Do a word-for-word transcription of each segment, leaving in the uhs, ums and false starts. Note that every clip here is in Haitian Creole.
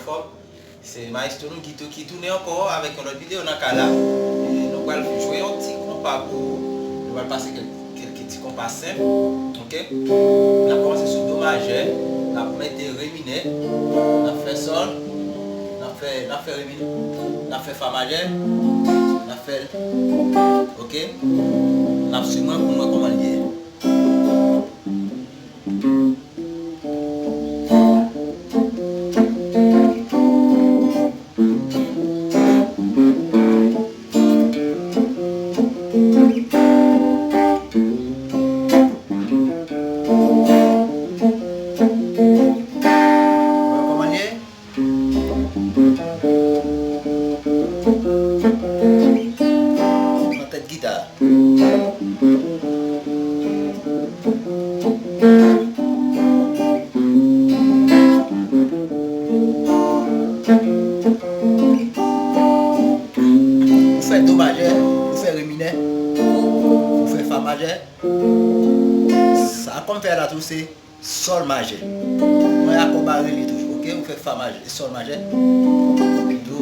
Kòb. Se Maestro Nougui tou ki tounen ankò avèk yon lòt videyo nan kay la. E nou pral jwe yon ti konpa pou ou. Nou pral pase kèk, kèk ti konpa senp. Oke? N ap kòmanse sou do majè. N ap mete re minè. N ap fè sòl. N ap fè, n ap fè re minè. N ap fè fa majè. N ap fè l. Oke? N ap swiv mwen pou n wè kòman l ye. Wè kòman l ye? Nan tèt gita. Ou fè do majè, ou fè re minè, ou fè fa majè. Sa kòm fè la tou se sòl majè. Mwen akò bare li toujou, oke? Ou fè fa majè, sòl majè. Do.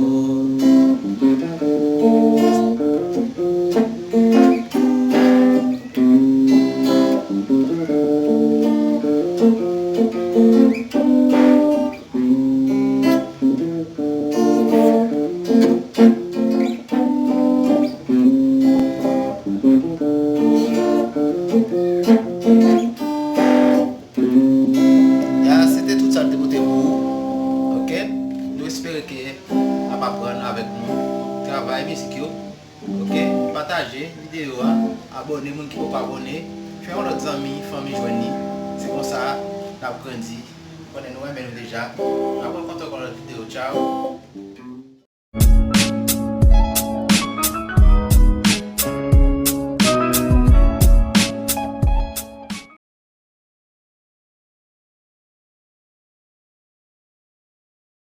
Ya, se te tout sa m te pote pou ou. Oke? Nou espere ke n ap aprann avèk nou travay mizik yo. Oke? Pataje videyo a, abòne moun ki poko abòne, fè yon lòt zanmi, fanmi jwenn li. Se konsa n ap grandi. Konnen nou renmen nou deja. N ap rankontre ankò nan lòt videyo. Tchao.